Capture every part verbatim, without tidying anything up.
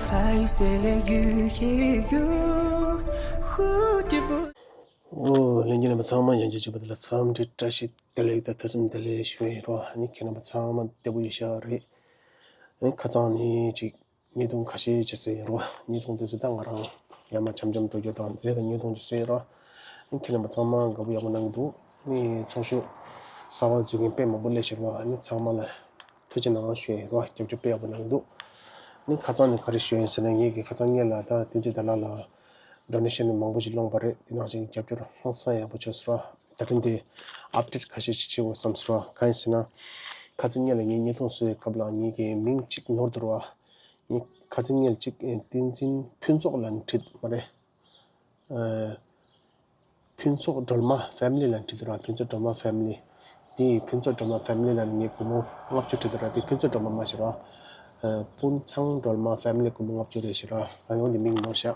还有谁来遇也有蝴蝶不 ཨོ། ལྷན་རྒྱས་རྣམ་པ་ཚང་མ་ཡང་བསྐྱར་བྱས་པ་དེ་ལ་འཚམས་འདྲི་བཀྲ་ཤིས་བདེ་ལེགས་དང་ཐུགས་རྗེ་བདེ་ལེགས་ཞུ་ཡི་རོ། ཨ་ནི་ཁྱེད་རྣམ་པ་ཚང་མ་བདེ་པོ་ཡོད་ཤག་རེད། ཨ་ནི་ཁ་སང་ནས་ཅིག་བརྙན་ཐུང་ཁ་ཤས་ཅིག་བཟོས་ཡིན་རོ། བརྙན་ཐུང་དེ་ཚོ་ད་ང་རང་ཡར་མར་འཆམ་འཆམ་འགྲོ་རྒྱུ་དང་རྗེས་ལ་བརྙན་ཐུང་ཅིག་བཟོས་ཡིན་རོ། ཨ་ནི་ཁྱེད་རྣམ་པ་ཚང་མ་དགའ་པོ་ཡག་པོ་གནང་གི་འདུག་ཨ་ནི་ཚོགས་ཞུགས་གསར་པ་འཛུལ་མཁན་དཔེ་མང་པོ་སླེབས་ཤག་རོ། ཨ་ནི་ཚང་མ་ལ་ཐུགས་རྗེ་གནང་ཞུ་ཡི་རོ། རྒྱབ་སྐྱོར་དཔེ་ཡག་པོ་གནང་གི་འདུག་ཨ་ནི་ཁ་སང་ནས་ག་རེ་ཞུ་ཡིན་ཟེར་ན། ངེད་ཀྱིས་ཁ་སང་ངེད་ལ་ད་བསྟན་འཛིན་དར་ལགས་ལ་ཌོ་ནེ་ཤན་མང་པོ་ཞིག་སློང་པ་རེད། དེ་ནང་བཞིན་རྒྱབ་སྐྱོར་ཧང་སང་ཡག་པོ་བྱས་སོང་ར། ད་ཐེངས་དེ་ཨབ་ཌེཊ་ཁ་ཤས་ཤིག་བྱེད་དགོས་བསམ་སོང་ར། གང་ཡིན་ཟེར་ན། ཁ་སང་ངེད་ལ་ངའི་བརྙན་ཐུང་བཟོ་བའི་སྐབས་ལ་ངེད་ཀྱི་མིང་གཅིག་ནོར་འདུག་ར། ངས་ཁ་སང་ངེད་ལ་གཅིག་ཨེ་བསྟན་འཛིན་ཕུན་ཚོགས་ལབ་ནས་བྲིས་མ་རེད། ཨ། ཕུན་ཚོགས་སྒྲོལ་མ་ཕེ་མི་ལི་ལབ་བྲིས་འདུག་ར། ཕུན་ཚོགས་སྒྲོལ་མ་ཕེ་མི་ལི། དེ་ཕུན་ཚོགས་སྒྲོལ་མ་ཕེ་མི་ལི་ལབ་ནས་ངས་སྒོར་མོ་ལྔ་བཅུ་བྲིས་འདུག་ར། དེ་ཕུན་ཚོགས་སྒྲོལ་མ་མ་ཤེས་ར། ཨ། ཕུན་ཚང་སྒྲོལ་མ་ཕེ་མི་ལི་སྒོར་མོ་ལྔ་བཅུ་རེད་ཤག་ར། ཨ། འོ་དེ་མིང་ནོར་ཤག་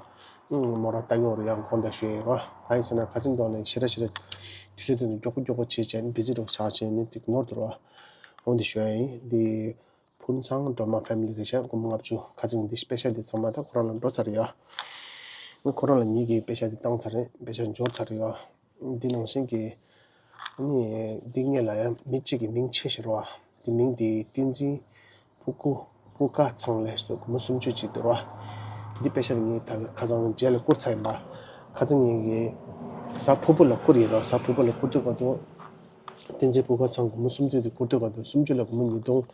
ཨང་། མོ་རང་ལྟ་གི་ཡོད་རེད། ཡང་དགོངས་དག་ཞུ་ཡི་ར། གང་ཡིན་ཟེར་ན་ཁ་སང་ཐོག་ནས་ཞེ་དྲག་ཞེ་དྲག་དུས་ཚོད་དེ་ནས་མགྱོགས་པོ་མགྱོགས་པོ་བྱས་བྱས་ནས་བི་ཛི་འདྲ་པོ་ཆགས་བྱས་ནས་ཅིག་ནོར་འདུག་ར། འོ་དེ་ཞུ་ཡ་ཡིན། དེ་ཕུན་ཚང་སྒྲོལ་མ་ཕེ་མི་ལི་རེད་ཤག་སྒོར་མོ་ལྔ་བཅུ། ཁ་སང་འདི་པེ་ཤག་འདི་ཚང་མ་ད་ཁོ་རང་ལ་འགྲོ་ཚར་ཡོད། ཁོ་རང་ལ་ངེད་ཀྱིས་པེ་ཤག་འདི་བཏང་ཚར་རེད། པེ་ཤག་འབྱོར་ཚར་ཡོད། འདི་ནང་བཞིན་གྱི་ཨ་ནི་འདི་སྔོན་ལ་ཡང་མི་གཅིག་གི་མིང་ཆད་ཤག་ར། འདི་མིང་འདི་བསྟན་འཛིན་ཕུ་ཀུ་ཕུ་ཀ་ཚང་ལབ་སོ། སྒོར་མོ་སུམ་ཅུ་ཅིག་འདུག་ར། འདི་པེ་ཤག་འདི་ངས་ད་ཁ་སང་རྗེས་ལ་བསྐུར་ཚར་ཡིན་པ། ཁ་སང་ངེད་ཀྱིས་གཟའ་ཕུར་བུ་ལ་བསྐུར་ཡིན་ར། གཟའ་ཕུར་བུ་ལ་བསྐུར་དུས་ག་དུས་བསྟན་འཛིན་ཕུ་ཀ་ཚང་སྒོར་མོ་སུམ་ཅུ་འདི་བསྐུར་དུས་ག་དུས་སུམ་ཅུ་ལ་སྒོར་མོ་ཉིས་སྟོང་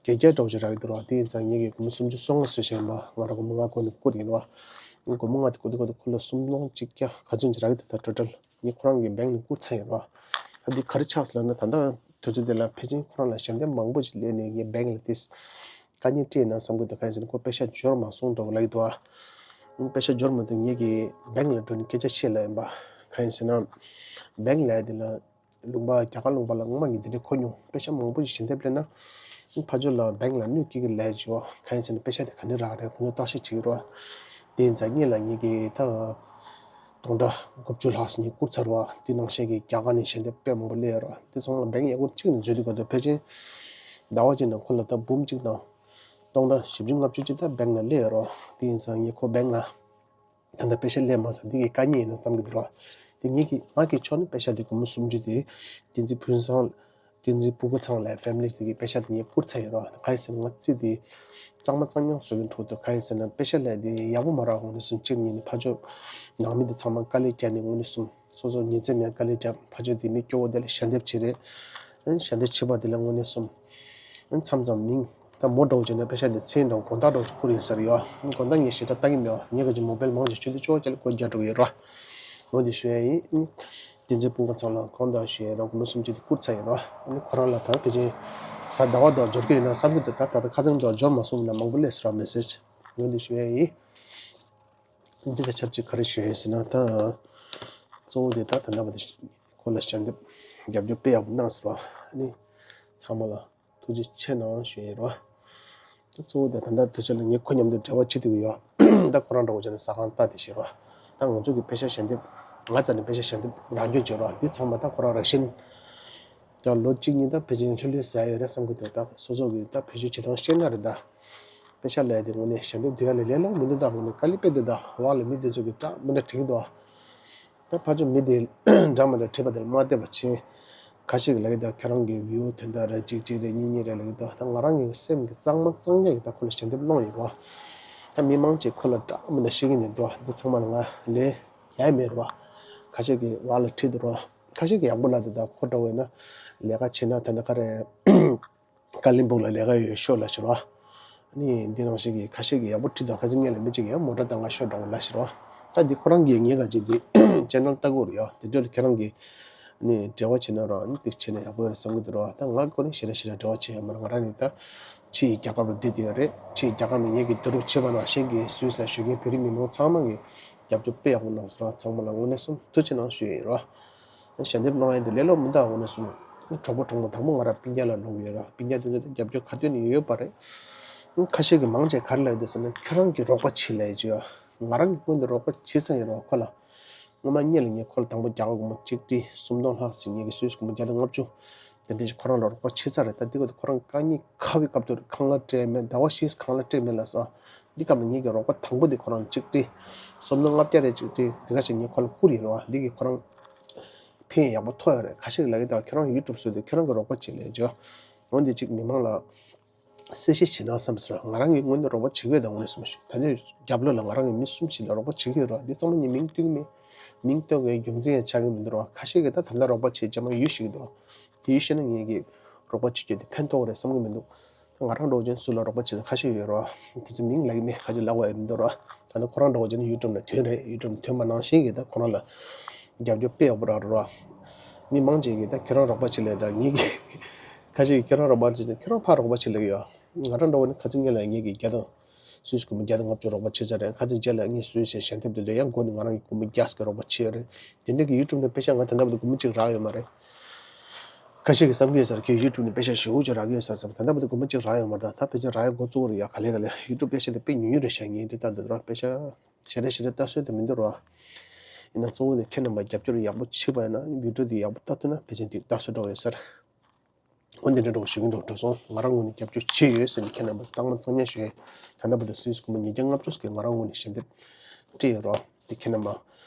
བརྒྱད་བརྒྱ་འདྲ་པོ་ཅིག་རག་གི་འདུག་ར། དེ་ཡིན་ཙང་ངེད་ཀྱིས་སྒོར་མོ་སུམ་ཅུ་སོ་ལྔ་བཟོས་བྱས་ཡིན་པ། ང་རང་སྒོར་མོ་ལྔ་བསྐུར་ནས་བསྐུར་ཡིན་ར། སྒོར་མོ་ལྔ་དེ་བསྐུར་དུས་ག་དུས་ཁོ་ལ་སུམ་སྟོང་གཅིག་བརྒྱ་ག་ཚོད་ཅིག་རག་གི་འདུག་ད་ཊོ་ཊལ་ངས་ཁོ་རང་གི་བེང་ལ་བསྐུར་ཚར་ཡིན་ར། ད་འདི་ག་རེ་ཆགས་སོང་ལབ་ན། ད་ལྟ་དུས་ཚོད་འདི་ལ་ཕལ་ཆེར་ཁོ་རང་ལ་ཞལ་འདེབས་མང་པོ་ཅིག་སླེབས་ནས་ངའི་བེང་ལ་དེ་དཀའ་ངལ་འཕྲད་ན་བསམ་གྱི་འདུག་གང་ཡིན་ཟེར་ན་ཁོ་པེ་ཤག་འབྱོར་མ་སོང་འདྲ་པོ་ལབ་ཀྱི་འདུག་ཨ། པེ་ཤག་འབྱོར་མ་ཐུབ། ངེད་ཀྱིས་བེང་ལ་འགྲོ་ནས་སྐད་ཆ་བཤད་ལབ་ཡིན་པ། གང་ཡིན་ཟེར་ན། བེང་ལབ་ཡ་དེ་ལ་ལུང་པ་རྒྱ་གར་ལུང་པ་ལ་སྔོན་མ་ངས་འདི་འདྲ་གོ་མྱོང་། པེ་ཤག་མང་པོ་ཞིག་ཞལ་འདེབས་སླེབས་ན་ཕར་ཕྱོགས་ལ་བེང་ལ་གནོད་སྐྱེལ་གྱི་ལབ་བྱས་པ། གང་ཡིན་ཟེར་ན་པེ་ཤག་དེ་ག་ནས་རག་རེད། ཁོ་ཚོ་བརྟག་ཞིབ་བྱེད་ཀྱི་རེད་པ། དེ་ཡིན་ཙང་སྔོན་ལ་ངེད་ཀྱིས་ད་སྟོང་ཕྲག་དགུ་བཅུ་ལྷག་ཙམ་ངས་བསྐུར་ཚར་བ། དེ་ནང་བཞིན་གྱི་རྒྱ་གར་ནས་ཞལ་འདེབས་དཔེ་མང་པོ་སླེབས་ཡོད་རེད་པ། དེ་ཚང་མ་བེང་ཡག་པོ་གཅིག་ནས་འཛུལ་དུས་ག་དུས་ཕལ་ཆེར་ཟླ་བ་གཅིག་ནང་ཁོ་ལ་ད་འབུམ་གཅིག་དང་སྟོང་ཕྲག་བཞི་བཅུ་ལྔ་བཅུ་ཅིག་ད་བེང་ལ་སླེབས་ཡོད་རེད་པ། དེ་ཡིན་ཙང་ངས་ཁོ་བེང་ལ་ད་ལྟ་པེ་ཤག་སླེབས་མ་སོང་། འདི་གི་དཀའ་ངལ་ཡིན་ན་བསམ་གྱི་འདུག་ར། དེ་ངེད་ཀྱི་ང་གི་ཕྱོགས་ནས་པེ་ཤག་དེ་སྒོར་མོ་སུམ་ཅུ་དེ་བསྟན་འཛིན་ཕུན་ཚང་བསྟན་འཛིན་ཕུ་ཀུ་ཚང་ལ་ཕེ་མི་ལི་དེ་གི་པེ་ཤག་དེ་ངས་བསྐུར་ཚར་ཡོད་ར། གང་ཡིན་ཟེར་ན་ང་རྩིས་དེ་གཙང་མ་གཙང་རྐྱང་བཟོ་གི་འདུག་གང་ཡིན་ཟེར་ན་པེ་ཤག་ལབ་ཡ་དེ་ཡག་པོ་མ་རག་དངོས་གནས་སོང་། གཅིག་ཉིད་ནས་ཕར་ཕྱོགས་ནང་མི་དེ་ཚང་མ་དཀའ་ལས་བརྒྱབ་ནས་དངོས་གནས་སོང་། སོ་སོ་ཉིན་མཚན་མེད་དཀའ་ལས་བརྒྱབ། ཕར་ཕྱོགས་དེ་མི་སྐྱོ་བོ་དེ་ལ་ཞལ་འདེབས་བྱས་རེད། ཨ་ནི་ཞལ་འདེབས་བྱས་པ་དེ་ལ་དངོས་གནས་སོང་། ཨ་ནི་མཚམས་མཚམས་མིང་ད་མོ་འདྲ་པོ་བྱས་ན་པེ་ཤག་དེ་མཚན་འདྲ་པོ་དགོང་དག་འདྲ་པོ་ཅིག་བསྐུར་ཡིན་ས་རེད་པ། ཨ་ནི་དགོང་དག་ངས་ཞེ་དྲག་ལྟ་གི་མེད་པ། ངས་ག་ཅིག་མོ་བེལ་མང་ཆེ་ཆུ་དེ་ཅོག་ཅག་ལ་སྒོ་རྒྱག་འགྲོ་གི་ཡོད་ར། འོ་དེ་ཞུ་ཡ་ཡིན། ཨ་ནི་བསྟན་འཛིན་ཕུན་ཚོགས་ཚང་ལ་དགོང་དག་ཞུ་ཡ་ར། སྒོར་མོ་སུམ་ཅུ་དེ་བསྐུར་ཚར་ཡིན་ར། ཨ་ནི་ཁོ་རང་ལ་ད་ཕལ་ཆེར་གཟའ་ཟླ་བ་དུ་འབྱོར་གི་ཡོད་ན་བསམ་གྱི་འདུག་ད་ད་ལྟ་ཁ་སང་དུ་འབྱོར་མ་སོང་ན་མང་པོ་སླེབས་སོང་ར། མེ་སེ་ཇི། འོ་དེ་ཞུ་ཡ་ཡིན། འདི་དང་ཆབས་ཅིག་ག་རེ་ཞུ་ཡིན་ཟེར་ན། ད་གཙོ་བོ་དེ་ད་ད་ལྟ་བར་དུ་ཁོ་ལ་ཞལ་འདེབས་རྒྱབ་སྐྱོར་དཔེ་ཡག་པོ་གནང་སོང་ར། ཨ་ནི་ཚང་མ་ལ་ཐུགས་རྗེ་ཆེ་གནང་ཞུ་ཡིན་ར། ད་གཙོ་བོ་དེ་ད་ལྟ་དུས་ཚོད་ལ་ངས་ཁོ་མཉམ་དུ་འབྲེལ་བ་བྱེད་ཐུབ་ཀྱི་ཡོད། ད་ཁོ་རང་འདྲ་པོ་བྱས་ན་ཟ་ཁང་ལྟ་དེ་བྱེད་ར། ད་ང་ཚོ་གི་པེ་ཤག་ཞལ་འདེབས་ང་རྩ་ནས་པེ་ཤག་ཞལ་འདེབས་རག་རྒྱུ་བྱེད་ར། འདི་ཚང་མ་ད་ཁོ་རང་རང་བཞིན། ད་ལོ་གཅིག་གཉིས་ད་ཕལ་ཆེར་ལྷོད་ལྷོད་ཟ་ཡོད་རེད་བསམ་གྱི་འདུག་ད་སོ་སོ་གི་ད་བེད་སྤྱོད་བྱེད་སྟངས་ཤེས་ན་རེད་ད། པེ་ཤག་ལབ་ཡ་དེ་དངོས་གནས་ཞལ་འདེབས་བསྡུ་ཡ་ལས་ལས་སླ་པོ་མི་འདུག་ད་དངོས་གནས་དཀའ་ལས་དཔེ་འདུག་ད་འོག་ལ་མི་དེ་ཚོ་གི་སྐྲག་མི་འདྲ་བྲིས་ཀྱི་འདུག་ད་ཕར་ཕྱོགས་མི་དེ་འདྲ་མི་འདྲ་བྲིས་པ་དེ་ལ་མ་བལྟས་པ་བྱས། ཁ་ཤས་ཀྱིས་ལབ་ཀྱི་འདུག་ཁྱོད་རང་གི་བིའུ་དོན་དག་རེད། གཅིག་གཅིག་རེད། གཉིས་གཉིས་རེད་ལབ་ཀྱི་འདུག་ད་ང་རང་གི་སེམས་ཀྱི་གཙང་མ་གཙང་རྐྱང་གི་ད་ཁོ་ལ་ཞལ་འདེབས་སློང་ཡོད་རེད་བ། ད་མི་མང་ཆེ་ཁོ་ལ་སྐྲག་མི་འདྲ་བཤད་ཀྱི་འདུག་འདི་ཚང་མ་ལ་ང་ལས་ཡ་མེད་རེད་བ། ཁ་ཤས་ཀྱིས་བ་ལ་བྲིས་འདུག་ར། ཁ་ཤས་ཀྱིས་ཡག་པོ་ལབ་འདུག་ད་ཁོ་འདྲ་བོ་ཡིན་ན་ལས་ཀ་བྱེད་ན་ད་ལྟ་ག་རེ་ཀ་ལིམ་པོང་ལ་ལས་ཀ་ཡོད་ཤོག་ལབ་ཤི་ར། ཨ་ནི་འདི་ནང་བཞིན་གྱི་ཁ་ཤས་ཀྱིས་ཡག་པོ་བྲིས་འདུག་ཁ་སང་ངེད་ལ་མི་གཅིག་གིས་མོ་ཊ་བཏང་ག་ཤོག་འདྲ་བོ་ལབ་ཤི་ར། ད་འདི་ཁོ་རང་གིས་ངེད་ཀ་ཅིག་འདི་ཅེ་ནལ་ལྟ་གི་ཡོད་རེད་ཡ། དེ་འདྲ་ལ་ཁྱེད་རང་གིས་ཨ་ནི་འབྲེལ་བ་བྱེད་ན་ར། ཨ་ནི་འདི་བྱས་ན་ཡག་པོ་ཡོད་རེད་བསམ་གྱི་འདུག་ར། ད་ང་ཁོ་ནི་ཞེ་དྲག་ཞེ་དྲག་འབྲེལ་བ་བྱེད་ཡ་མ་རེད། ང་རང་ནི་ད་ཕྱིའི་རྒྱལ་ཁབ་ལ་བསྡད་དེ་ཡོད་རེད། ཕྱིའི་རྒྱལ་ཁབ་ནས་ངེད་ཀྱི་བསྡུ་རུབ་བྱས་པ་ནང་བཞིན་གྱི་སུད་སི་ལ་བཞུགས་མཁན་བོད་རིགས་མི་མང་ཚང་མ་གིས་རྒྱབ་སྐྱོར་དཔེ་ཡག་པོ་གནང་སོང་ར། ཚང་མ་ལ་དངོས་གནས་སོང་ཐུགས་རྗེ་གནང་ཞུ་ཡི་ཡིན་ར། ཞལ་འདེབས་སློང་ཡས་དེ་ལས་སླ་པོ་མི་འདུག་དངོས་གནས་སོང་། གྲོགས་པོ་གྲོགས་མོ་དང་པོ་ང་རང་སྤུན་ཀྱག་ལ་སློང་གི་ཡོད་ར། སྤུན་ཀྱག་དེ་ཚོ་དང་རྒྱབ་སྐྱོར་ཁ་ཐོན་ནས་ཡོད་ཡོད་པ་རེད། ཁ་ཤས་ཀྱིས་མང་ཆེ་ག་རེ་ལབ་ཡོད་འདུག་ཟེར་ན། ཁྱོད་རང་གིས་རོགས་པ་བྱེད་ལབ་ཡས་ཅིག་ཡོད། ང་རང་གིས་སྔོན་དུ་རོགས་པ་བྱེད་ས་ཡིན་ར། ཁོ་ལ་སྔོན་མ་སྔོན་ལ་ངས་ཁོ་ལ་དང་པོ་རྒྱ་གར་སྒོར་མོ་གཅིག་ཁྲི་སུམ་སྟོང་ལྷག་ཙམ། ངེད་ཀྱིས་སུད་སི་སྒོར་མོ་བརྒྱ་དང་ལྔ་བཅུ་ དེ་འདྲ་ཞིག་ཁོ་རང་ལ་རོགས་པ་བྱས་ཚར་རེད། ད་འདི་ག་དུས་ཁོ་རང་དཀའ་ངལ་ཁ་བའི་སྐབས་དུ་ཁང་གླ་སྤྲད་མེད། ཟླ་བ་བཞི་ཁང་གླ་སྤྲད་མེད་ལབ་སོང་། འདི་སྐབས་ལ་ངེད་ཀྱི་རོགས་པ་དང་པོ་དེ་ཁོ་རང་གཅིག་སྤྲད། སོ་ནུ་ལྔ་བརྒྱ་རེ་གཅིག་སྤྲད། འདི་ག་ཞིག་ངས་ཁོ་ལ་བསྐུར་ཡོད་རེད་བ། འདི་གིས་ཁོ་རང་ཕན་ཡག་པོ་ཐོགས་ཡོད་རེད། ཁ་ཤས་ཀྱིས་ལབ་ཀྱི་འདུག་ཁྱོད་རང་ཡུ་ཊུབ་བཟོས་དུས་ཁྱོད་རང་གི་རོགས་པ་བྱེད་ལས་བྱོས། འོན་ཏེ་གཅིག་མི་མང་ལ་གསལ་བཤད་བྱེད་ན་བསམ་སོང་། ང་རང་གིས་དངོས་གནས་རོགས་པ་བྱེད་ཀྱི་ཡོད་ད། དངོས་གནས་གསུངས་ཤིག་ད་ནས་རྒྱབ་ལོགས་ལ་ང་རང་གིས་མི་གསུམ་ཞིག་ལ་རོགས་པ་བྱེད་ཀྱི་ཡོད་རེད། འདི་ཚང་མ་ངས་མིང་བཏོན་གྱི་མེད། མིང་བཏོན་དགོས་རྒྱུ་མཚན་ཡང་ཆགས་ཀྱི་མི་འདུག་ར། ཁ་ཤས་ཀྱིས་ད་ད་ལྟ་རོགས་པ་བྱེད་ཅེས་མ་ཡུལ་ཤེས་ཀྱི་འདུག་དེ་ཡུལ་ཤེས་ན་ངེད་ཀྱིས་རོགས་པ་བྱེད་རྒྱུ་དེ་ཕན་ཐོགས་རེད་བསམ་གྱི་མི་འདུག་ད་ང་རང་འདྲ་བོ་ཅན་སུ་ལ་རོགས་པ་བྱེད་ས་ཁ་ཤས་ཡོད་ར། དེ་ཚོ་མིང་ལབ་ཀྱི་མེད། ཁ་ཅིག་ལབ་དགོས་ཡ་མི་འདུག་ར། ད་ནི་ཁོ་རང་འདྲ་བོ་ཅན་ཡུལ་གྲུབ་ནས་ཐོན་རེད། ཡུལ་གྲུབ་ཐོན་པ་ནང་བཞིན་གྱི་ད་ཁོ་རང་ལ་རྒྱབ་སྐྱོར་དཔེ་ཡག་པོ་རག་རེད་ར། མི་མང་ཅིག་གིས་ད་ཁྱོད་རང་རོགས་པ་བྱེད་ལབ། ད་ངེད་ཀྱིས་ཁ་ཅིག་གིས་ཁྱོད་རང་རོགས་པ་བྱེད་ན་ཁྱོད་རང་ཕར་རོགས་པ་བྱེད་ལབ་ཀྱི་ཡོད། ང་རང་འདྲ་བོ་ནི་ཁ་ཚིག་ངེད་ལ་ངེད་ཀྱིས་བརྒྱ་དང་སུད་སི་སྒོར་མོ་བརྒྱ་དང་ལྔ་བཅུ་རོགས་པ་བྱས་ཚར་རེད། ཁ་ཚིག་རྗེས་ལ་ངས་སུད་སི་ཞལ་འདེབས་དེ་ལོས་ཡང་སྒོ་ནས་ང་རང་གི་སྒོར་མོ་བརྒྱ་ཟིག་གི་རོགས་པ་བྱས་ཡོད་རེད། དེ་འདྲ་གི་ཡུལ་གྲུབ་ནས་པེ་ཤག་ང་ད་ལྟ་བར་དུ་སྒོར་མོ་གཅིག་རག་ཡོད་མ་རེད། ཁ་ཤས་ཀྱིས་བསམ་གྱི་ཡོད་ས་རེད། ཁྱོད་ཡུལ་གྲུབ་ནས་པེ་ཤག་ཞེ་པོ་ཅིག་རག་གི་ཡོད་ས་རེད་བསམ། ད་ལྟ་བར་དུ་སྒོར་མོ་གཅིག་རག་ཡོད་མ་རེད། ད་ད་ཕལ་ཆེར་རག་ཡ་འགོ་བཙུགས་རེད་ཡ། ག་ལེ་ག་ལེ་ཡུལ་གྲུབ་པེ་ཤག་དེ་དཔེ་ཉུང་ཉུང་རེད་ཤག་ངས་འདི་ལྟ་འདུག་ར། པེ་ཤག་ཞེ་དྲག་ཞེ་དྲག་ལྟ་སྲོལ་དེ་མི་འདུག་ར། ཡིན་ན་གཙོ་བོ་དེ་ཁྱེད་རྣམ་པ་རྒྱབ་སྐྱོར་ཡག་པོ་བྱས་པ་ཡིན་ན་བི་ཌི་ཡོ་དེ་ཡག་པོ་ལྟ་ཐུབ་ན་ཕལ་ཆེར་འདི་ལྟ་སྲོལ་འདྲ་བོ་ཡོད་ས་རེད། འོ་འདི་འདྲ་འདྲ་བོ་ཞུ་གི་འདུག་འགྲོ་སོང་། ང་རང་ངོས་ནས་རྒྱབ་སྐྱོར་བྱས་ཡོད་ཟེར་ནས་ཁྱེད་རྣམ་པ་གཙང་མ་གཙང་ཉག་ཞུ་ཡས། ད་ལྟ་བར་དུ་སུད་སི་སྒོར་མོ་ཉིས་བརྒྱ་ལྔ་བཅུ་ཞིག་ང་རང་ངོས་ནས་ཞལ་འདེབས་སྤྲད་ཡོད་རོགས། དེ་ཁྱེད་རྣམ་པ་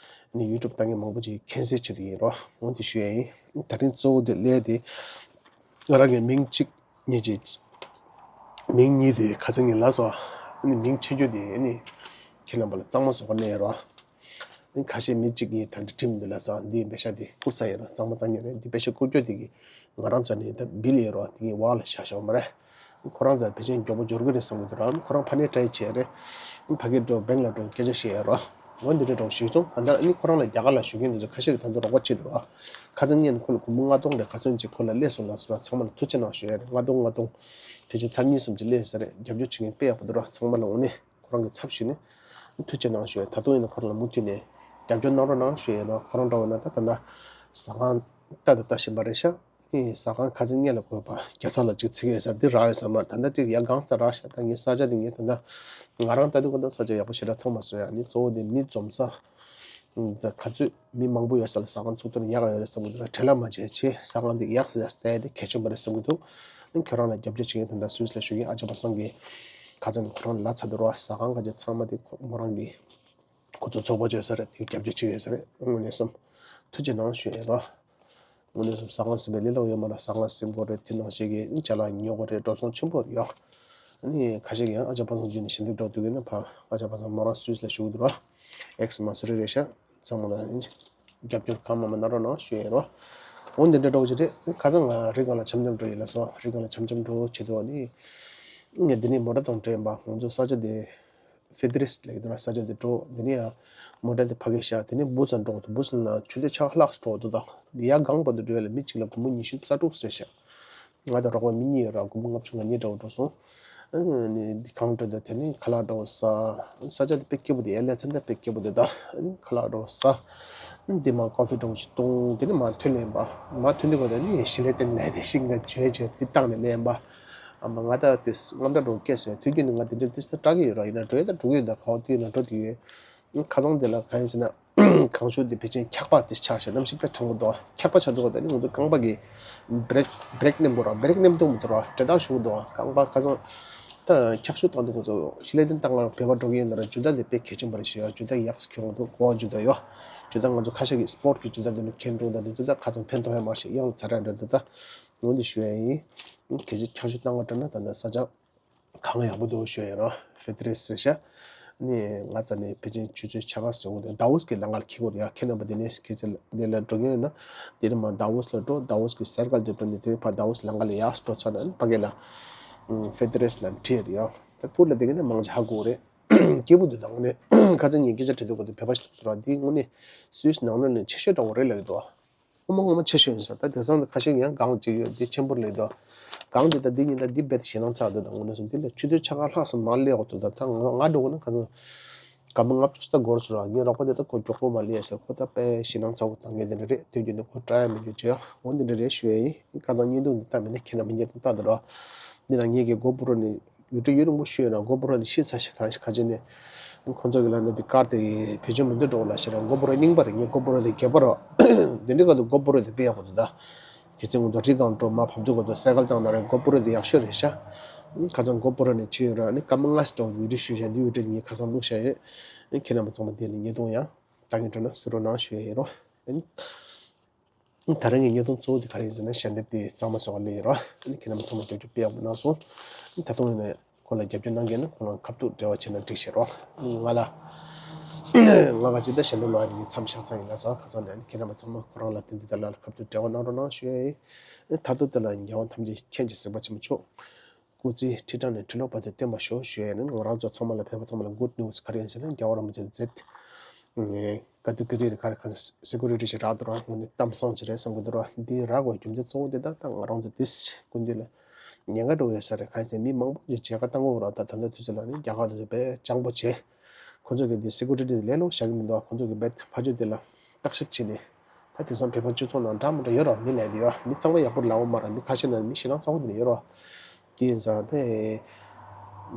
ནི་ཡུལ་གྲུབ་ལྟ་མཁན་མང་པོ་ཅིག་མཁྱེན་གསལ་ཆེད་དུ་ཡིན་རོགས། འོ་འདི་ཞུ་ཡས་ཡིན། ད་རིང་གཙོ་བོ་དེ་ལས་དེ་ང་རང་གི་མིང་གཅིག་གཉིས་ཅིག་མིང་གཉིས་དེ་ཁ་ཚིག་ངས་ལབ་སོང་། ཨ་ནི་མིང་ཆེ་རྒྱུ་དེ་ཨ་ནི་ཁྱེད་རྣམ་པ་ལ་གཙང་མ་བཟོ་ག་གནས་རོགས། ཨ་ནི་ཁ་ཤས་མི་གཅིག་གིས་ད་འདི་ཁྲིམས་འདི་ལ་ས་འདི་པེ་ཤག་འདི་བསྐུར་ཚར་ཡོད་ར། གཙང་མ་གཙང་རྐྱང་རེད། འདི་པེ་ཤག་བསྐུར་རྒྱུ་དེ་གི་ང་རང་རྩ་ནས་ད་བིལ་ཡོད་ར། དེ་གི་འོག་ལ་བཞག་བཞག་མ་རེད། ཁོ་རང་རྩ་ཕལ་ཆེར་མགྱོགས་པོ་འབྱོར་གི་རེད་བསམ་གི་འདུག་ར། ཁོ་རང་ཕ་ནས་ཏྲའི་བྱས་རེད། ཕ་གིར་འགྲོ་བེང་ལ་འགྲོ་སྐད་ཆ་བཤད་ཡོད་ར། འོ་འདི་འདྲ་འདྲ་བོ་ཞིག་སོང་། ད་ལྟ་ཨ་ནི་ཁོ་རང་ལ་རྒྱ་གར་ལ་བཞུགས་མཁན་འདི་ཚོ་ཁ་ཤས་ཀྱིས་ད་དུང་རོགས་པ་བྱེད་འདུག་ར། ཁ་ཚིག་ངས་ནི་ཁོ་ལ་སྒོར་མོ་ལྔ་སྟོང་རེ་ག་ཚོད་ཅིག་ཁོ་ལ་སླེབས་སོང་ལབ་སོང་ར། ཚང་མ་ལ་ཐུགས་རྗེ་གནང་ཞུ་ཡ་རེད། ལྔ་སྟོང་ལྔ་སྟོང་ཕལ་ཆེར་ཚར་གཉིས་གསུམ་ཅིག་སླེབས་ཡོད་ས་རེད། རྒྱབ་སྐྱོར་བྱེད་མཁན་དཔེ་ཡག་པོ་འདུག་ར། ཚང་མ་ལ་དངོས་གནས་ཁོ་རང་གི་ཚབ་ཞུས་ནས་ཐུགས་རྗེ་གནང་ཞུ་ཡ། ད་དུང་ཡིན་ན་ཁོ་རང་ལ་མུ་མཐུད་ནས་རྒྱབ་སྐྱོར་གནང་རོགས་གནང་ཞུ་ཡ་ཡིན་ར། ཁོ་རང་འདྲ་བོ་ན་ད་ད་ལྟ་ཟ་ཁང་ལྟ་དང་ལྟ་བཞིན་པ་རེད་ཤག་ཨེ་ཟ་ཁང་ཁ་ཚིག་ངས་ལ་དགོས་པ་རྒྱལ་ས་ལ་ཅིག་ཚིག་ཡོད་ས་རེད། འདི་རག་ཡོད་ས་མ་རེད། ད་ལྟ་ཅིག་ཡ་གང་ས་རག་ཤག་ད་ངས་ས་ཆ་འདི་ངས་ད་ལྟ་ང་རང་ལྟ་དུས་ཁོ་ད་ས་ཆ་ཡག་པོ་ཞེ་དྲག་མཐོང་མ་སོང་ཡ། ནི་གཙོ་བོ་དེ་མི་འཛོམས་ས། ཨ་ག་ཚོད་མི་མང་པོ་ཡོད་ས་ལ་ཟ་ཁང་ཚུགས་ཐུབ་ན་ཡག་ཡོད་རེད་བསམ་གི་འདུག་བྲེལ་བ་མ་བྱེད་ཆེ། ཟ་ཁང་འདི་ཡག་ས་ཡག་ས་ལྟ་ཡ་དེ་གལ་ཆེན་པོ་རེད་བསམ་གི་འདུག་ཨ་ཁྱོད་རང་ལ་རྒྱབ་སྐྱོར་བྱེད་མཁན་ད་ལྟ་སུད་སི་ལ་བཞུགས་མཁན་ཨ་ཅག་པ་སངས་ཀྱིས་ཁ་ཚ་ནས་ཁོ་རང་ལ་ཚ་འདུག་ར། ཟ་ཁང་ཁ་ཆེ་ཚང་མ་དེ་ཁོ་མོ་རང་གི་ཁོ་ཚོ་ཚོགས་པ་བྱས་ས་རེད། དེ་རྒྱབ་སྐྱོར་བྱེད་ཡོད་ས་རེད། དངོས་གནས་སོམ་ཐུགས་རྗེ་གནང་ཞུ་ཡ་ར། དངོས་གནས་སོམ་ཟ་ཁང་ཟིན་པའི་ལས་སླ་པོ་ཡོད་མ་རེད། ཟ་ཁང་ཟིན་དགོས་རེད། དེ་ནང་བཞིན་གྱི་ཅ་ལག་ཉོ་དགོས་རེད། འགྲོ་སོང་ཆེན་པོ་རེད་ཡ། ཨ་ནི་ཁ་ཤས་ཀྱིས་ཡང་ཨ་ཅག་པ་སངས་བརྒྱུད་ནས་ཞལ་འདེབས་འགྲོ་འདུག་ཡིན་ན་ཕ་ཨ་ཅག་པ་སངས་མོ་རང་སུད་སི་ལ་བཞུགས་འདུག་ར། ཨེག་སི་མ་སུ་རི་རེད་ཤག་ཚང་མ་ལ་རྒྱབ་སྐྱོར་གང་མང་མང་གནང་རོགས་གནང་ཞུ་ཡ་རོ། འོ་འདི་འདྲ་འདྲ་བོ་ཅིག་རེད། ཁ་སང་ང་རི་སྒང་ལ་འཆམ་འཆམ་འགྲོ་ཡིན་ལ་སོང་། རི་སྒང་ལ་འཆམ་འཆམ་འགྲོ་བྱེད་དུས་ཨ་ནི་ངས་འདི་ནས་མོ་ཊ་དང་འདྲེས་པ་ང་ཚོ་ས་ཆ་དེ། ཧྥེ་ཏི་རེས་ལབ་ཀྱི་འདུག་ན། ས་ཆ་དེ་འགྲོ། དེ་ནས་ཡང་མོ་ཊ་དེ་ཕ་གིར་བཞག་དེ་ནས་བུ་ཚ་འགྲོ་འདུག་བུ་ཚ་ན་ཆུ་ཚོད་ཕྱེད་ཀ་ལྷག་འགྲོ་འདུག་ད་ཡར་སྒང་བར་དུ་འགྲོ་ཡ་ལ་མི་གཅིག་ལ་སྒོར་མོ་ཉི་ཤུ་རྩ་དྲུག་ཟེར་བཞག་ང་དང་རོགས་པ་མི་གཉིས་ཡོད་ར། སྒོར་མོ་ལྔ་བཅུ་ང་གཉིས་འདྲ་བོ་འགྲོ་སོང་། ཨ་ནི་འདི་གང་འགྲོ་འདུག་དེ་ནས་ཁ་ལག་འདྲ་བོ་ཟ། ས་ཆ་དེ་དཔེ་སྐྱིད་པོ་འདུག་ཡར་ལས་ཚན་དེ་དཔེ་སྐྱིད་པོ་འདུག་ད་ཨ་ནི་ཁ་ལག་འདྲ་བོ་ཟ། འདི་མ་ཀོ་ཕི་འདྲ་བོ་ཞིག་བཏུང་། དེ་ནས་མ་ཐོན་ལེན་པ་མ་ཐོན་དུས་ག་དེ་ནས་ཞི་ལི་ཏན་ལས་དེ་ཤིང་ག་བྱོས་བྱས་དེ་བཏང་ནས་ལེན་པ། ཨ་མ་ང་ད་དེ་དངངས་སྐྲག་འདྲ་བོ་སྐྱེས་སོང་། དུས་རྒྱུན་ནས་ང་དེ་འདྲ་ཏིས་ཏ་སྐྲག་གི་ཡོད་ར། ཡིན་ན་འགྲོ་ཡ་ད་འགྲོ་གི་ཡོད། ད་ག་བ་དུས་ཡིན་ན་འགྲོ་དུས་ཡོད། ཁ་སང་དེ་ལ་གང་ཡིན་ཟེར་ན། གངས་ཤུག་དེ་ཕལ་ཆེར་འཁྱག་པ་དེ་ཆགས་ཤག་གནམ་གཤིས་དཔེ་གྲང་པོ་འདུག་འཁྱག་པ་ཆགས་འདུག་ག་ད་ནི་ང་ཚོ་རྐང་པ་གི་བྷི་རེག་བྷི་རེག་མནན་དགོས་ར། བྷི་རེག་མནན་ཐུབ་མི་འདུག་ར། དྲེལ་ཐག་ཞུ་གི་འདུག་རྐང་པ་ཁ་སང་ད་འཁྱག་ཤུགས་བཏང་དུས་ཁོ་ཚོ་ཞི་ལི་ཏན་ཏང་ལ་བོད་པ་འགྲོ་གི་ཡིན་ལ་ར། ཇུ་ཏ་དེ་དཔེ་གལ་ཆེན་པོ་རེད་ཤག་ཡ། ཇུ་ཏ་ཡག་ས་ཁྱོང་འདུག་གོ་བ་ཇུ་ཏ་ཡོད། ཇུ་ཏ་ང་ཚོ་ཁ་ཤས་ཀྱི་སི་པོར་ཊི་གི་ཇུ་ཏ་དེ་ནི་ཁྱེར་འགྲོ། ད་དེ་ཇུ་ཏ་ཁ་ཚང་ཕན་ཐོགས་ཡ་མ་ཤེས། གཡང་ཚ་ར་འདྲ་འདུག་ད་ངོ་འདི་ཞུ་ཡ་ཡིན། གལ་སྲིད་འཁྱག་ཤུགས་བཏང་བ་འདྲ་ན་ད་ལྟ་ས་ཆ། གང་ཡག་པོ་འདུག་ཞུ་ཡ་རོ། ཧྥེ་ཏི་རེས་ཟེར་ཤག་ནི་ང་ཚ་ནི་ཕལ་ཆེར་ཆུ་ཚོད་ཕྱེད་ཀ་ཟེར་འོ་དེ་ཌའོ་སི་གི་ལམ་ཁ་ལ་འཁྱེར་དགོས་རེད་ཡ། ཁྱེད་རྣམ་པ་དེ་ནས་ཁྱེད་ཚོ་དེ་ལ་འགྲོ་མཁན་ཡོད་ན་དེ་ནས་མར་ཌའོ་སི་ལ་འགྲོ། ཌའོ་སི་གི་སར་ཀལ་དེ་འགྲོ་ནས་དེ་ནས་ཕར་ཌའོ་སི་ལམ་ཁ་ལ་ཡར་འགྲོ་ཚར་ན་ཕ་གི་ལ་ཧྥེ་ཏི་རེས་ལ་འཁྲིད་ཡོད་རེད་ཡ། ད་སྐུ་ལ་དེ་ག་ནས་མང་ཆེ་ཧ་གོ་རེད། སྐྱིད་པོ་འདུག་ད་དངོས་གནས་ཁ་སང་ངས་སྐད་ཆ་དྲི་དུས་གོ་དེ་བོད་པ་ཞིག་འདུག་ཟེར་བ་འདི་དངོས་གནས་སུད་སི་ནང་ལོགས་ནས་ཆེ་ཤོས་འདྲ་བོ་རེད་ལབ་ཀྱི་འདུག་སྔོན་མ་སྔོན་མ་ཆེ་ཤོས་ཡིན་ཟེར། ད་དེང་སང་ཁ་ཤས་ཡང་གང་ཅིག་ཡོད་འདི་ཆེན་པོར་ལས་འདུག་གང་ཅིག་ད་འདི་ཉིན་ད་འདི་རྦད་དེ་ཞེད་སྣང་ཚ་འདུག་ད་དངོས་གནས་སོང་འདི་ལ་ཆུ་ཚོད་ཕྱེད་ཀ་ལྷག་ཙམ་མར་སླེབས་འོག་ཏུ་ད་ད་ང་ང་འགྲོ་དགོས་ན་ག་ཚོད་སྒོར་མོ་ལྔ་བཅུ་ཙམ་འགོར་སོང་ར། ངའི་རོགས་པ་དེ་ད་ཁོ་མགྱོགས་པོ་མར་སླེབས་ཟེར། ཁོ་ད་དཔེ་ཞེད་སྣང་ཚ་བོ་བཏང་མཁན་དེ་འདྲ་རེད། དུས་རྒྱུན་དུ་ཁོ་སྐྲག་ཡ་མི་འགྱུར་བྱས་འོ་འདི་འདྲ་རེད་ཞུ་ཡ་ཡིན། ཁ་སང་བརྙན་ཐུང་འདི་ལྟ་མེད་ན་ཁྱེད་རྣམ་པ་བརྙན་ཐུང་ལྟ་དང་ར། འདི་ན་ངེད་ཀྱི་གོ་པུ་རོ་ནི་བི་ཌི་ཡོ་ཡུན་རིང་པོ་ཞུས་ན་གོ་པུ་རོ་དེ་ཤི་ཚར་ཤག་གང་ཞིག་ཁ་ཆེ་ནས་ཁོང་ཚོ་གི་ལ་ནི་དེ་ཀར་དེ་བེད་སྤྱོད་མི་འདུག་འགྲོ་ལ་ཤི་ར། གོ་པུ་རོ་རྙིང་པ་རེད། ངའི་གོ་པུ་རོ་དེ་སྒལ་པ་རོ་དེ་འདྲའི་སྐབས་དུ་གོ་པུ་རོ་དེ་དཔེ་ཡག་པོ་འདུག་ད་ དེ་ཚེ་ང་ཚོ་རི་སྒང་འགྲོ་མ་བབས་དུས་ང་ཚོ་སའི་ཀལ་བཏང་ན་རེད། སྒོ་སྤུ་ར་དེ་ཡག་ཤོས་རེད་ཤག་ཁ་སང་སྒོ་སྤུ་ར་ནས་ཕྱིན་ཡོད་ར། ཨ་ནི་སྐར་མ་ལྔ་ཙམ་འགྲོ་བའི་བི་ཌིའོ་ཞུས་ཤག་འདི་བི་ཌིའོ་དེ་ངས་ཁ་སང་བླུགས་བཞག་ཡོད། ཨ་ནི་ཁྱེད་རྣམ་པ་ཚང་མ་དེ་ལ་བརྙན་ཐུང་ཡང་ལྟ་གིན་འགྲོ་ན་གཟིགས་རོགས་གནང་ཞུ་ཡ་ཡིན་རོ། ཨ་ནི་ད་རིང་གི་བརྙན་ཐུང་གཙོ་བོ་དེ་ག་རེ་ཡིན་ཟེར་ན་ཞལ་འདེབས་དེ་གཙང་མ་བཟོ་ག་སླེབས་ཡིན་རོ། ཨ་ནི་ཁྱེད་རྣམ་པ་ཚང་མ་རྒྱབ་སྐྱོར་དཔེ་ཡག་པོ་གནང་སོང་། ཨ་ནི་ད་དུང་ཡིན་ན་ཁོང་ལ་རྒྱབ་སྐྱོར་གནང་མཁན་ན་ཁོང་ལ་ཁ་ཐུག་འབྲེལ་བ་བྱས་ན་འགྲིག་ཤེས་རོགས། ང་ལ་ང་ག་ཅིག་ད་ཞལ་འདེབས་ལོག་ཡ་དེ་ངས་མཚམས་བཞག་ཚར་ཡིན་ལ་ཟ། ཁ་སང་ནས་ཁྱེད་རྣམ་པ་ཚང་མ་ཁོ་རང་ལ་བསྟན་འཛིན་དར་ལགས་ལ་ཁ་ཐུག་འབྲེལ་བ་གནང་རོགས་གནང་ཞུ་ཡ་ཡིན། ད་དུང་དེ་ལ་རྒྱལ་བ་ཐམས་ཅད་མཁྱེན་ཅིང་གཟིགས་པ་ཆེན་པོ་མཆོག་སྐུ་ཚེ་ཁྲི་ཕྲག་ནས་ཁྲི་ལོ་བར་དུ་བརྟན་པར་ཤོག་ཞུ་ཡ་ཡིན། ང་རང་ཚོ་ཚང་མ་ལ་ཕལ་པ་ཚང་མ་ལ་གུཌ་ནིའུ་སི་ག་རེ་ཡིན་ཟེར་ན་རྒྱལ་བ་རིན་པོ་ཆེ་མཛད། ཨེ། ག་དུས་ཀྱི་རིགས་ག་རེ་ག་སི་ཀུ་རི་ཊི་ཞིག་རག་འདུག་ར། དངོས་གནས་གཏམ་བཟང་ཅིག་རེད་བསམ་གྱི་འདུག་ར། འདི་རག་དགོས་རྒྱུ་མཚན་གཙོ་བོ་འདི་ད་ལྟ་ང་རང་ཚོ་དེ་སྐུ་མདུན་ལ་ཉེན་ཁ་འགྲོ་ཡོད་ས་རེད། གང་ཡིན་ཟེར་མི་མང་པོ་ཞིག་མཇལ་ཁ་བཏང་གི་ཡོད་ར། ད་ད་ལྟ་དུས་ཚོད་ལ་ནི་རྒྱ་གར་དུ་དཔེ་སྤྱང་པོ་བྱས། ཁོ་ཚོ་གི་འདི་སི་ཀུ་རི་ཊི་འདི་ལས་སླ་པོ་བཞག་གི་མི་འདུག་ཁོ་ཚོ་གི་དཔེ་ཕར་ཕྱོགས་འདི་ལ་བརྟག་ཞིབ་བྱས་ནས། ད་དེང་སང་བོད་པ་སྤྱི་ཚོགས་ནང་འདྲ་མི་འདྲ་ཡོད་ར། མི་ལས་དེ་ཡོད། མི་གཙང་མ་ཡག་པོ་ལབ་ཡོད་མ་ར། མི་ཁ་ཤས་ནང་མི་ཞེད་སྣང་ཚ་པོ་དེ་འདྲ་ཡོད་ར། དེ་ཡིན་ཙང་དེ་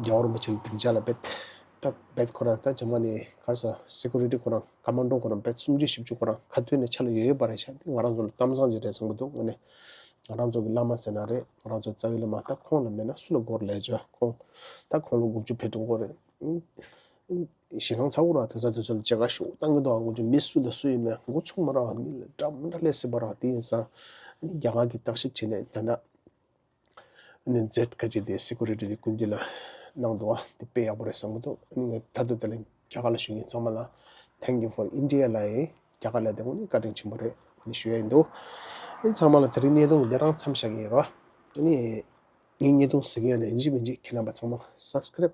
རྒྱལ་བ་རིན་པོ་ཆེ་ལ་སྡིངས་ཆ་ལ་རྦད་ད་རྦད་ཁོ་རང་ད་རྗེས་མ་ནས་ག་རེ་ཟ། སི་ཀུ་རི་ཊི་ཁོ་རང་ཀ་མན་ཌོ་ཁོ་རང་རྦད་སུམ་ཅུ་བཞི་བཅུ་ཁོ་རང་ཁ་ཐུག་ནས་ཆ་ལ་ཡོད་ཡོད་པ་རེད་ཤག་དེ་ང་རང་ཚོ་ལ་གཏམ་བཟང་ཅིག་རེད་བསམ་གྱི་འདུག་དངོས་གནས་ང་རང་ཚོ་གི་བླ་མ་ཟེར་ན་རེད། ང་རང་ཚོ་རྩ་བའི་བླ་མ་ད་ཁོང་ལ་མེད་ན་སུ་ལ་དགོས་རེད་ལས་བྱ། ཁོང་ད་ཁོང་ལོ་དགུ་བཅུ་ཕེབས་འགྲོ་གི་རེད། ཞེད་སྣང་ཚ་པོ་ར། དེང་སང་དུས་ཚོད་ལ་མཇལ་ཁ་ཞེ་པོ་བཏང་གི་འདུག་ཨ་ཁོང་ཚོ་མི་སུ་དང་སུ་ཡིན་མིན་མགོ་ཚོད་མ་ར། མི་ལ་འདྲ་མི་འདྲ་སླེབས་སྲིད་པ་ར། དེ་ཡིན་ཙང་རྒྱ་གར་གྱིས་བརྟག་ཞིབ་བྱས་ནས་ད་ལྟ་ནས་མཛད་ཁ་ཅིག་དེ་སི་ཀུ་རི་ཊི་དེ་སྐུ་མདུན་ལ་གནང་འདུག་ཨ། དེ་དཔེ་ཡག་པོ་རེད་བསམ་གྱི་འདུག་ཨ་ནི་ངས་མཐར་ཐུག་དེ་ལ་རྒྱ་གར་ལ་བཞུགས་མཁན་ཚང་མ་ལ་Thank you for India ལབ་ཡིན། རྒྱ་གར་ལ་དེ་དངོས་གནས་བཀའ་དྲིན་ཆེན་པོ་རེད། ཨ་ནི་ཞུ་ཡ་ཡིན་འདུག་ཨ་ནི་ཚང་མ་ལ་དེ་རིང་བརྙན་ཐུང་འདི་རང་མཚམས་བཞག་གི་ཡིན་རོ། ཨ་ནི་ངའི་བརྙན་ཐུང་གཟིགས་ཡ་ནས་ཡིན་གཅིག་མིན་གཅིག་ཁྱེད་རྣམ་པ་ཚང་མ་སབ་སི་ཀ་རེབ་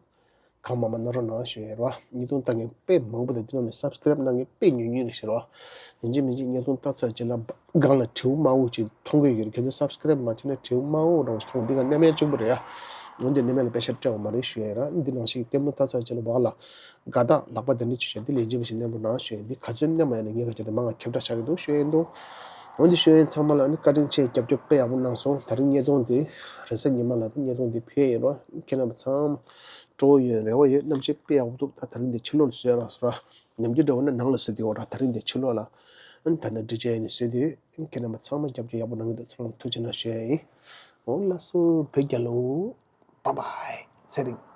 གང་མང་མང་གནང་རོགས་གནང་ཞུ་ཡ་རོ། བརྙན་ཐུང་ལྟ་མཁན་དཔེ་མང་པོ་དང་འདི་ནང་ནས་སབ་སི་ཀ་རེབ་གནང་མཁན་དཔེ་ཉུང་ཉུང་རེད་ཤག་རོ། ཡིན་གཅིག་མིན་གཅིག་བརྙན་ཐུང་ལྟ་ཚར་རྗེས་ལ་སྒང་ལ་དྲེའུ་དམར་པོ་ཅིག་མཐོང་གི་ཡོད་རེད། ཁྱེད་ཚོ་སབ་སི་ཀ་རེབ་མ་བྱས་ན་དྲེའུ་དམར་པོ་འདྲ་བོ་ཞིག་མཐོང་། འདི་ག་གནས་མལ་གཅིག་པོ་རེད་ཡ། འོན་ཏེ་གནས་མལ་ལ་པེ་ཤ་སྤྲད་པ་མ་རེད་ཞུ་ཡ་ར། འདི་ནང་བཞིན་ལྟད་མོ་ལྟ་ཚར་རྗེས་ལ་བག་ལ་དགའ་རྟགས་ལག་པ་དེ་འདྲ་ཅིག་བྱས། འདི་ལས་བྱེད་པ་ཞིག་གནས་པོ་གནང་ཞུ་ཡ། འདི་ག་ཚོད་གནས་མ་ཡིན་ན་ངས་ག་བྱས་ཏེ་མང་ང་ཁྱབ་བསྒྲགས་བྱ་གི་འདུག་ཞུ་ཡ་འདུག་འོན་ཏེ་ཞུ་ཡ་ཚང་མ་ལ་ནི་བཀའ་དྲིན་ཆེ། རྒྱབ་སྐྱོར་དཔེ་ཡག་པོ་གནང་སོང་། ད་རིང་བརྙན་ཐུང་འདི་རེས་གཟའ་ཉི་མ་ལ་དེ་བརྙན་ཐུང་འདི་ཕུལ་ཡ་ཡིན་རོ། ཁྱེད་རྣམ་པ་ཚང་མ་སྤྲོ་བོ་ཡོད། རེ་བ་ཡོད། གནམ་གཤིས་དཔེ་ཡག་པོ་འདུག་ད་ད་རིང་འདི་ཕྱི་ལོགས་ལ་བཟོས་ར་བཟོ་ར། ནམ་རྒྱུན་འདྲ་བོ་ན་ནང་ལ་བཟོས་དེ་འོ་ར། ད་རིང་འདི་ཕྱི་ལོགས་ལ་ཨ་ནི་ད་ནི་འདྲི་བྱས་ནས་བཟོས་དུས་ཨ་ནི་ཁྱེད་རྣམ་པ་ཚང་མ་རྒྱབ་སྐྱོར་ཡག་པོ་གནང་གི་འདུག་ཚང་མ་ཐུགས་རྗེ་གནང་ཞུ་ཡ་ཡིན། འོ་ལགས་སོ། བོད་རྒྱལ་ལོ། བཱའི་བཱའི། ཚེ་རིང་།